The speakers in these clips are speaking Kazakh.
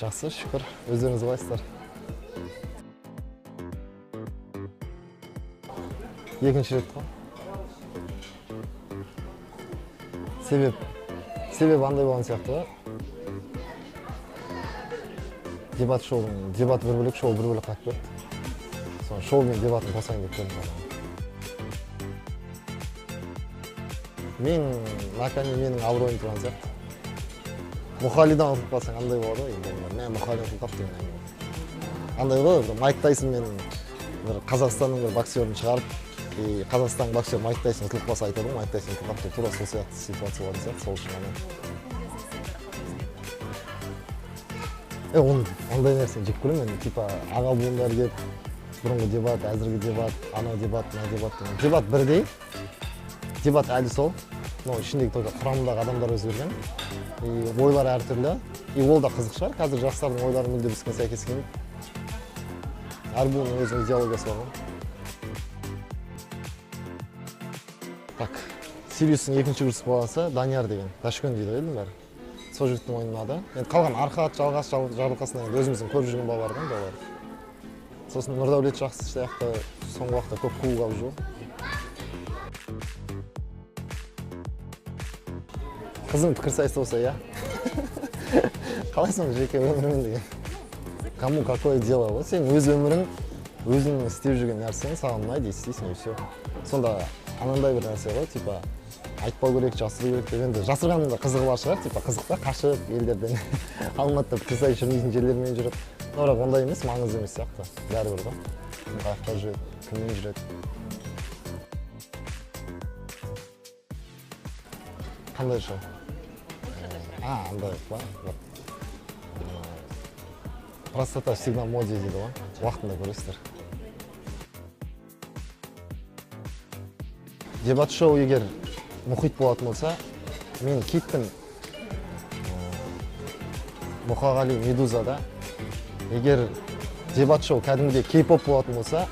Жақсы, шүкір. Өздеріңіз қалайсыздар? Екінші рет қой. Себеп андай болған сияқты ғой. Дебат шоудың, дебат бір бөлек, шоу бір бөлек қалып кетті. Соны шоу мен дебатын қосайын деп келдім. Мен на коне менің абыройым тұрған сияқты. Мұқағалидан ұтылып қалсаң андай болады ғой, енді мә Мұқағалидан ұтылып қалды деген әңгіме. Андай ғой, бір Майк Тайсон мен бір Қазақстанның бір боксерін шығарып, и Қазақстанның боксері Майк Тайсон ұтылып қалса айтады ғой, Майк Тайсон ұтылып қалды деп, тура сол сияқты ситуация болатын сияқты, сол үшін ана. Оны ондай нәрсені жек көремін мен, типа аға буындар келіп, бұрынғы дебат, әзіргі дебат, анау дебат, мына дебат деген. Дебат бірдей, дебат әлі сол, но ішіндегі только құрамындағы адамдар өзгерген. И ойлар әртүрлі, и ол да қызық шығар, қазір жастардың ойлары мүлде бізге сәйкес келмейді. Әр буынның өзінің идеологиясы бар ғой. Так, Сириустың екінші курс баласы Данияр деген, Дашкөн дейді ғой елдің бәрі. Сол жігіттің ойыны ұнады. Енді қалған Архат, Жалғас, Жарылқасын енді өзіміздің көріп жүрген балалар ғой енді олар. Сосын Нұрдәулет жақсы сияқты соңғы уақытта көп кубок алып жүр. Қызым пікірсайыс болса, иә? Қалайсың жеке өмірмен деген? Кому какое дело ғой? Сен өз өмірің, өзің істеп жүрген нәрсең саған ұнайды, істейсің, и все. Сонда анандай бір нәрсе ғой, типа айтпау керек, жасыру керек деп. Енді жасырғанның да қызығы бар шығар, типа қызық та қашып елдерден Алматыда пікірсайыс жүрмейтін жерлермен жүріп. Но бірақ ондай емес, маңызды емес сияқты. Бәрібір ғой. Кім қаяқта жүреді, кіммен жүреді. Қандай шоу? Андай па? Простота всегда в моде дейді ғой. Уақытында көресіздер. Дебат шоу егер мұхит болатын болса, мен киттім Мұқағали Медузада. Егер дебат шоу кәдімгідей кей-поп болатын болса,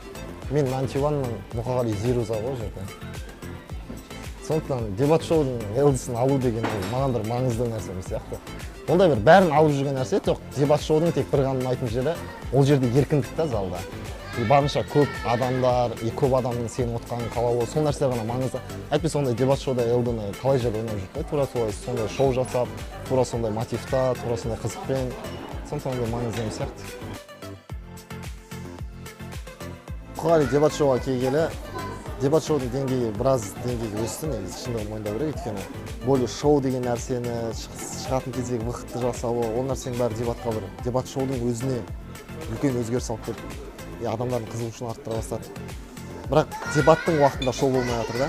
мен Нантиванның Мұқағали Зируза ғой жерде. Сондықтан дебат шоудың элдісін алу деген ол маған бір маңызды нәрсе емес сияқты. Ондай бір бәрін алып жүрген нәрсе жоқ. Дебат шоудың тек бір ғана ұнайтын жері, ол жерде еркіндік та залда. И барынша көп адамдар, и көп адамның сені ұтқанын қалауы, сол нәрсе ғана маңызды. Әйтпесе ондай дебат шоуда элдіні талай жерде ойнап жүріп қой, тура солай сондай шоу жасап, тура сондай мотивта, тура сондай қызықпен. Сондықтан ондай маңызды емес сияқты. Мұқағали дебат шоуға келгелі дебат шоудың деңгейі біраз деңгейге өсті, негізі шындығын мойындау керек, өйткені более шоу деген нәрсені, шығатын кездегі выходты жасауы, ол нәрсенің бәрі дебатқа бір, дебат шоудың өзіне үлкен өзгеріс алып келді. И адамдардың қызығушылығын арттыра бастады. Бірақ дебаттың уақытында шоу болмай жатыр да,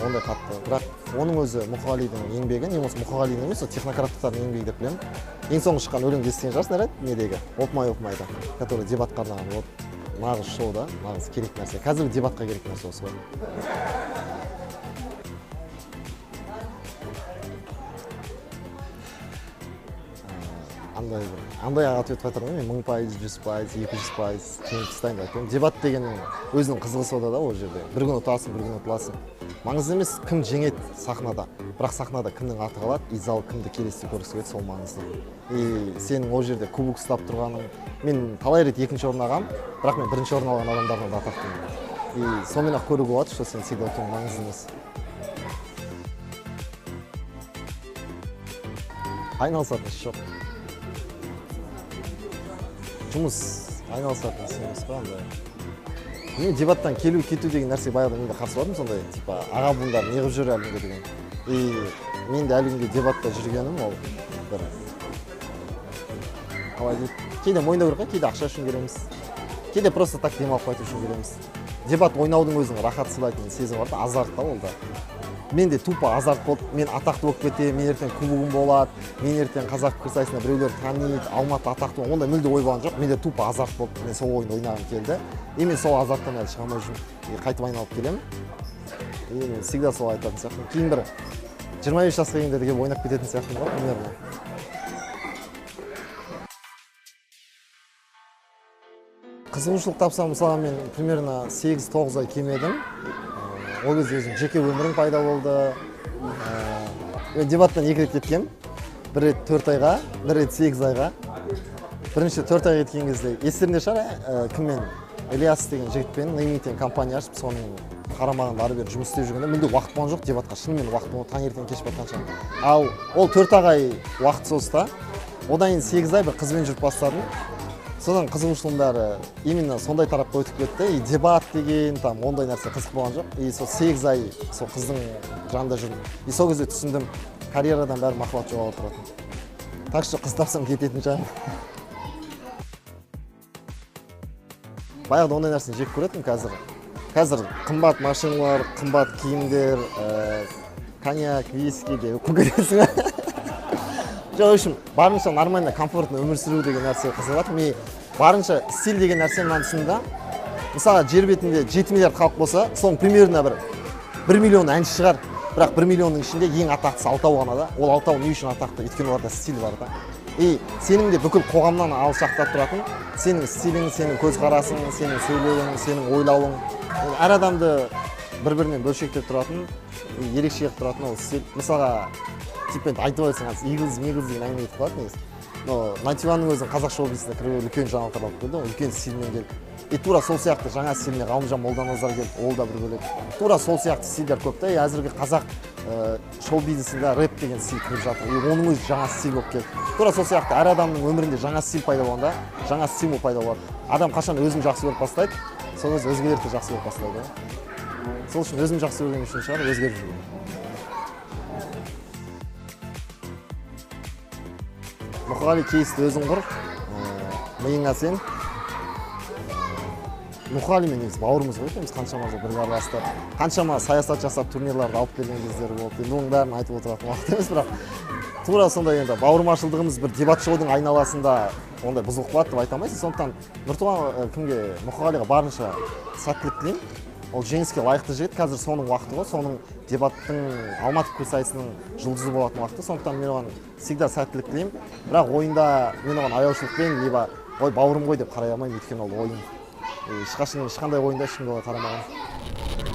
ондай қатты. Бірақ оның өзі Мұқағалидың еңбегі, не болмаса Мұқағалидың емес, ол технократтардың еңбегі деп білемін. Ең соңғы шыққан өлеңді естіген шығарсыңдар, ә? Недегі? Опмай, опмайды, который дебатқа арналған. Вот нағыз шоу да, нағыз керек нәрсе. Қазіргі дебатқа керек нәрсе осы ғой. Андай ответ қайтармаймын мен, 1000%, 100%, 200% жеңіп тастаймын деп айтпаймын. Дебат дегеннің өзінің қызығы сонда да ол жерде. Бір күн ұтасың, бір күн ұтыласың. Маңызды емес кім жеңеді сахнада, бірақ сахнада кімнің аты қалады, и зал кімді келесі көргісі келеді, сол маңызды. И сенің ол жерде кубок ұстап тұрғаның, мен талай рет екінші орын алғанмын, бірақ мен бірінші орын алған адамдардан да атақтымын. И сонымен-ақ көруге болады, что сен всегда ұтуың маңызды емес. Айналысатын іс жоқ. Жұмыс айналысатын іс емес қой андай. Мен дебаттан келу кету деген нәрсе баяғыда мен де қарсы болатынмын, сондай, типа аға буындар не қылып жүр әлі күнге деген. И мен де әлі күнге дебатта жүргенім ол бір қалай дейді, кейде мойындау керек қой, кейде ақша үшін келеміз, кейде просто так демалып қайту үшін келеміз. Дебат ойнаудың өзінің рахат сыйлайтын сезім бар да, азарт та ол да. Мен де тупо азарт болды, мен атақты болып кетемін, мен ертең кубогым болады, мен ертең қазақ пікірсайысында біреулер таниды, Алматы атақты болады, ондай мүлде ой болған жоқ. Менде тупо азарт болды, мен сол ойынды ойнағым келді. И мен сол азарттан әлі шыға алмай жүрмін. И қайтып айналып келемін. И мен всегда солай айтатын сияқтымын. Кейін бір 25 жасқа келгенде де келіп ойнап кететін сияқтымын ғой, примерно. Қызығушылық тапсам, мысалға, мен примерно 8-9 ай келмедім. Ол кезде өзім жеке өмірім пайда болды. Мен дебаттан 2 рет кеткем. Бір рет 4 айға, бір рет 8 айға. Бірінші 4 ай кеткен кезде естеріңде шығар, кіммен, Ильяс деген жігітпен Нейминг деген компания ашып, соның қарамағында ары бері жұмыс істеп жүргенде мүлде уақыт болған жоқ дебатқа, шынымен уақыт болмады, таңертең кеш батқанша. Ал ол 4 ай уақыт созды, одан кейін 8 ай бір қызбен жүріп бастадым. Содан қызығушылығым бәрі именно сондай тарапқа өтіп кетті. И дебат деген там ондай нәрсе қызық болған жоқ. И сол 8 ай сол қыздың жанында жүрдім. И сол кезде түсіндім, карьерадан бәрі махаббат жоғалып тұратын. Так что қыз тапсам кететін шығармын. Баяғыда ондай нәрсені жек көретінмін, қазір. Қазір қымбат машиналар, қымбат киімдер, коньяк, виски деп көтересің. Жоқ, в общем, барынша нормально, комфортно өмір сүру деген нәрсе қызығады. Мен барынша стиль деген нәрсе мынаны түсіндім да. Мысалға, жер бетінде 7 миллиард халық болса, соның примерно бір миллион әнші шығар. Бірақ 1 миллионның ішінде ең атақтысы алтау ғана да. Ол алтау не үшін атақты? Өйткені оларда стиль бар да. И сенің де бүкіл қоғамнан алшақтап тұратын сенің стилің, сенің көзқарасың, сенің сөйлеуің, сенің ойлауың. Әр адамды бір-бірінен бөлшектеп тұратын, ерекше қылып тұратын ол стиль. Мысалға, типа енді айтып отырсаң, қазір Eagles, Миглз деген әңгіме кетіп қалады негізі. Но Ninety One-ның өзінің қазақ шоу бизнесіне кіруі үлкен жаңалықтар алып келді, үлкен стильмен келді. И тура сол сияқты жаңа стильмен Ғалымжан Молданазар келді, ол да бір бөлек. Тура сол сияқты стильдер көп та. И әзіргі қазақ шоу бизнесінде рэп деген стиль кіріп жатыр. И оның өзі жаңа стиль болып келді. Тура сол сияқты әр адамның өмірінде жаңа стиль пайда болғанда, жаңа стимул пайда болады. Адам қашан өзін жақсы көріп бастайды, сол кезде өзгелерді де жақсы көріп бастайды. Сол үшін өзім жақсы көрген үшін шығар, өзгеріп жүрмін. Мұқағали, кейсті өзің құр, миыңа сен. Мұқағали мен негізі бауырымыз ғой, біз қаншама жыл бірге араластық, қаншама саясат жасап турнирларды алып келген кездері болды. Енді оның бәрін айтып отыратын уақыт емес, бірақ тура сондай енді бауырмашылдығымыз бір дебат шоудың айналасында ондай бұзылып қалады деп айта алмайсың. Сондықтан Нұртуған, кімге, Мұқағалиға барынша сәттілік тілеймін. Ол жеңіске лайықты жігіт, қазір соның уақыты ғой, соның дебаттың Алматы пікірсайысының жұлдызы болатын уақыты. Сондықтан мен оған всегда сәттілік тілеймін. Бірақ ойында мен оған аяушылықпен, либо ой бауырым ғой деп қарай алмаймын, өйткені ол ойын. Ешқашан ешқандай ойында ешкімге олай қарамаған.